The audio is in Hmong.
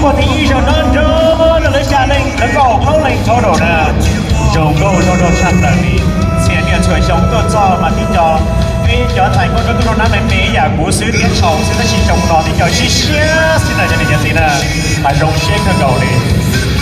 Thib ib zaug nrog nrog lawv xya leej, lawv kaum plaub leej total na. Zoo nkauj zoo nraug tshaj plaws li. Txhia niaj txhua xyoo tuaj txog mas tib co, peb cov ntxhais nkauj nraug tuaj noj nab me me ib yam kuv xwb thiab thaum xwb tab sis xyoo no tib co siab siab xwb na cov niam cov txiv na, mas zoo siab kawg nkaus li.